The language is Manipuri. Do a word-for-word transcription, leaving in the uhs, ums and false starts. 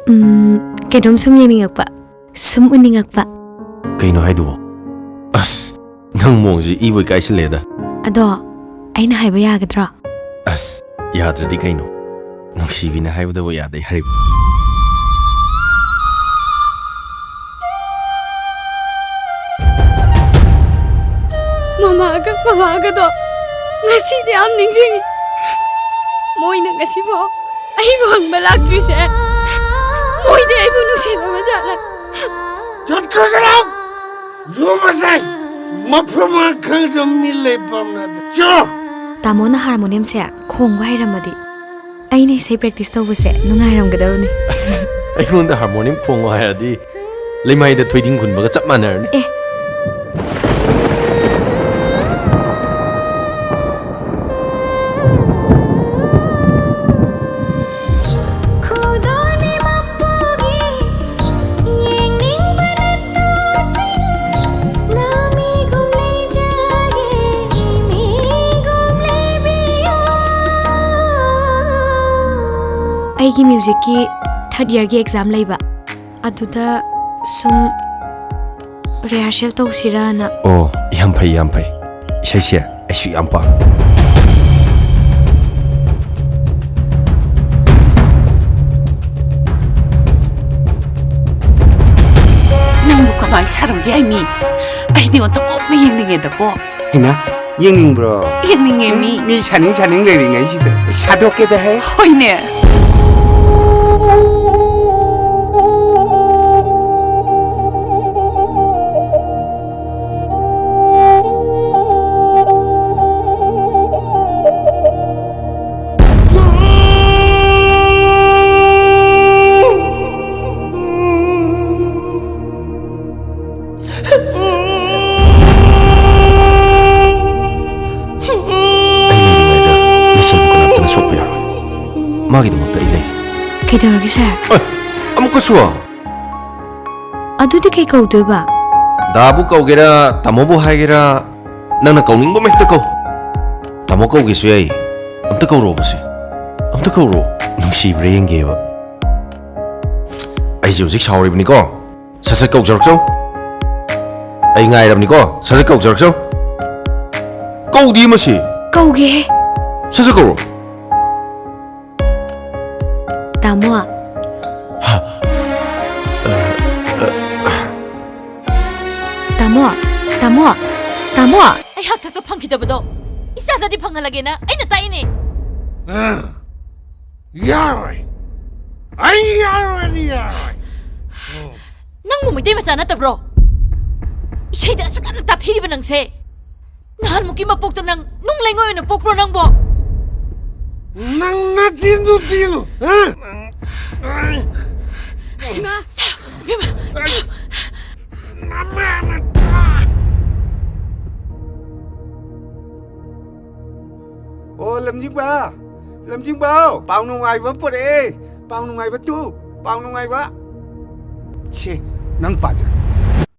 ꯎꯝ, ꯀꯩꯅꯣꯝ ꯁꯨꯝ ꯌꯦꯡꯅꯤꯡꯉꯛꯄ, ꯁꯨꯝ ꯎꯅꯤꯡꯉꯛꯄ꯫ ꯀꯩꯅꯣ ꯍꯥꯏꯗꯨꯕꯣ? ꯑꯁ, ꯅꯪ ꯃꯑꯣꯡꯁꯤ ꯏꯕꯨ ꯏꯀꯥꯏꯁꯤꯜꯂꯦꯗ꯫ ꯑꯗꯣ, ꯑꯩꯅ ꯍꯥꯏꯕ ꯌꯥꯒꯗ꯭ꯔꯣ? ꯑꯁ, ꯌꯥꯗ꯭ꯔꯗꯤ ꯀꯩꯅꯣ? ꯅꯨꯡꯁꯤꯕꯤꯅ ꯍꯥꯏꯕꯗꯕꯨ ꯌꯥꯗꯦ ꯍꯥꯏꯔꯤꯕ? ꯃꯃꯥꯒ ꯕꯕꯥꯒꯗꯣ ꯉꯁꯤꯗꯤ ꯌꯥꯝ ꯅꯤꯡꯁꯤꯡꯉꯤ꯫ ꯃꯣꯏꯅ ꯉꯁꯤꯐꯥꯎ ꯑꯩꯕꯨ ꯍꯪꯕ ꯂꯥꯛꯇ꯭ꯔꯤꯁꯦ, ꯃꯣꯏꯗꯤ ꯑꯩꯕꯨ ꯅꯨꯡꯁꯤꯗꯕ ꯖꯥꯠꯂ? ꯆꯠꯈ꯭ꯔꯁꯤꯔꯣ? ꯂꯨꯃꯁꯥꯏ! ꯃꯐꯝ ꯃꯔꯥꯡ ꯈꯪꯗꯕ ꯃꯤ ꯂꯩꯐꯝ ꯅꯠꯇꯦ꯫ ꯆꯠꯂꯣ! ꯇꯥꯃꯣꯅ ꯍꯥꯔꯃꯣꯅꯤꯌꯝꯁꯦ ꯈꯣꯡꯕ ꯍꯩꯔꯝꯃꯗꯤ ꯑꯩꯅ ꯏꯁꯩ ꯄ꯭ꯔꯦꯛꯇꯤꯁ ꯇꯧꯕꯁꯦ ꯅꯨꯡꯉꯥꯏꯔꯝꯒꯗꯕꯅꯤ꯫ ꯑꯁ, ꯑꯩꯉꯣꯟꯗ ꯍꯥꯔꯃꯣꯅꯤꯌꯝ ꯈꯣꯡꯉꯣ ꯍꯥꯏꯔꯗꯤ ꯂꯩꯃꯥꯏꯗ ꯊꯣꯏꯗꯤꯡ ꯈꯨꯟꯕꯒ ꯆꯞ ꯃꯥꯟꯅꯔꯅꯤ꯫ ꯑꯦ꯫ ꯑꯩꯒꯤ ꯃ꯭ꯌꯨꯖꯤꯛꯀꯤ ꯊꯥꯔꯠ ꯏꯌꯥꯔꯒꯤ ꯑꯦꯛꯖꯥꯝ ꯂꯩꯕ, ꯑꯗꯨꯗ ꯁꯨꯝ ꯔꯤꯍꯥꯔꯁꯦꯜ ꯇꯧꯁꯤꯔꯅ꯫ ꯑꯣ, ꯌꯥꯝ ꯐꯩ, ꯌꯥꯝ ꯐꯩ꯫ ꯏꯁꯩꯁꯦ ꯑꯩꯁꯨ ꯌꯥꯝ ꯄꯥꯝꯃꯤ꯫ ꯅꯪꯕꯨ ꯀꯃꯥꯏꯅ ꯁꯥꯔꯝꯒꯦ ꯍꯥꯏ ꯃꯤ? ꯑꯩꯗꯤ ꯑꯣꯟꯊꯣꯛꯅ ꯌꯦꯡꯅꯤꯡꯉꯦꯗꯀꯣ꯫ ꯍꯩꯃꯥ, ꯌꯦꯡꯅꯤꯡꯕ꯭ꯔꯣ? ꯌꯦꯡꯅꯤꯡꯉꯦ ꯃꯤ꯫ ꯃꯤ ꯁꯥꯅꯤꯡ ꯁꯥꯅꯤꯡ ꯂꯩꯔꯤꯉꯩꯁꯤꯗ ꯁꯥꯗꯣꯛꯀꯦꯗ ꯍꯦ꯫ ꯍꯣꯏꯅꯦ꯫ ꯑꯩ ꯂꯩꯔꯤꯉꯩꯗ ꯅꯆꯟꯗꯨ ꯀꯅꯥꯝꯇꯅ ꯁꯣꯛꯄ ꯌꯥꯔꯣꯏ꯫ ꯃꯥꯒꯤꯗꯃꯛꯇ ꯑꯩ ꯂꯩ꯫ ꯀꯩꯗꯧꯔꯒꯦ, ꯁꯥꯔ? ꯑꯦ, ꯑꯃꯨꯛꯀꯁꯨ? ꯑꯗꯨꯗꯤ ꯀꯩ ꯀꯧꯗꯣꯏꯕ? ꯗꯥꯕꯨ ꯀꯧꯒꯦꯔꯥ, ꯇꯥꯃꯣꯕꯨ ꯍꯥꯏꯒꯦꯔꯥ, ꯅꯪꯅ ꯀꯧꯅꯤꯡꯕ ꯑꯃ ꯍꯦꯛꯇ ꯀꯧ꯫ ꯇꯥꯃꯣ ꯀꯧꯒꯦꯁꯨ ꯌꯥꯏꯌꯦ꯫ ꯑꯝꯇ ꯀꯧꯔꯛꯑꯣꯕꯁꯦ꯫ ꯑꯝꯇ ꯀꯧꯔꯛꯑꯣ꯫ ꯅꯨꯡꯁꯤꯕ꯭ꯔꯥ ꯌꯦꯡꯒꯦꯕ꯫ ꯑꯩꯁꯦ ꯍꯧꯖꯤꯛ ꯁꯥꯎꯔꯤꯕꯅꯤꯀꯣ꯫ ꯁꯠ ꯁꯠ ꯀꯧꯖꯔꯛꯆꯧ꯫ ꯑꯩ ꯉꯥꯏꯔꯕꯅꯤꯀꯣ꯫ ꯁꯠ ꯁꯠ ꯀꯧꯖꯔꯛꯆꯧ꯫ ꯀꯧꯗꯤ ꯃꯁꯤ꯫ ꯀꯧꯒꯦꯍꯦ꯫ ꯁꯠ ꯁꯠ ꯀꯧꯔꯣ꯫ ꯇꯥꯃꯣ꯫ ꯇꯥꯃꯣ꯫ ꯇꯥꯃꯣ꯫ ꯇꯥꯃꯣ꯫ ꯑꯩ ꯍꯥꯛꯊꯛꯇ ꯐꯪꯈꯤꯗꯕꯗꯣ ꯏꯆꯥꯗꯗꯤ ꯐꯪꯍꯜꯂꯒꯦꯅ ꯑꯩꯅ ꯇꯥꯛꯏꯅꯦ꯫ ꯑ, ꯌꯥꯔꯣꯏ꯫ ꯑꯩ ꯌꯥꯔꯣꯏꯗꯤ ꯌꯥꯔꯣꯏ꯫ ꯅꯪꯕꯨ ꯃꯩꯇꯩ ꯃꯆꯥ ꯅꯠꯇꯕ꯭ꯔꯣ? ꯏꯁꯩꯗ ꯑꯁꯨꯛ ꯌꯥꯝꯅ ꯇꯥꯊꯤꯔꯤꯕ ꯅꯪꯁꯦ꯫ ꯅꯍꯥꯟꯃꯨꯛꯀꯤ ꯃꯄꯣꯛꯇ ꯅꯪ ꯅꯨꯡ ꯂꯩꯉꯣꯏ ꯑꯣꯏꯅ ꯄꯣꯛꯄ꯭ꯔꯣ ꯅꯪꯕꯣ? ꯅꯪ ꯅꯆꯤꯟꯗꯨ ꯊꯤꯅꯨ, ꯍꯥ? ꯁꯤꯃꯥ, ꯁꯥꯔꯣ, ꯏꯕꯦꯝꯃ, ꯁꯥꯔꯣ꯫ ꯅꯃꯥꯅ ꯑꯣ, ꯂꯝꯖꯤꯡꯕ! ꯂꯝꯖꯤꯡꯕ! ꯄꯥꯎ ꯅꯨꯡꯉꯥꯏꯕ ꯄꯨꯔꯛꯑꯦ! ꯄꯥꯎ ꯅꯨꯡꯉꯥꯏꯕ ꯇꯨ! ꯄꯥꯎ ꯅꯨꯡꯉꯥꯏꯕ! ꯁꯦ, ꯅꯪ ꯄꯥꯖꯔꯣ꯫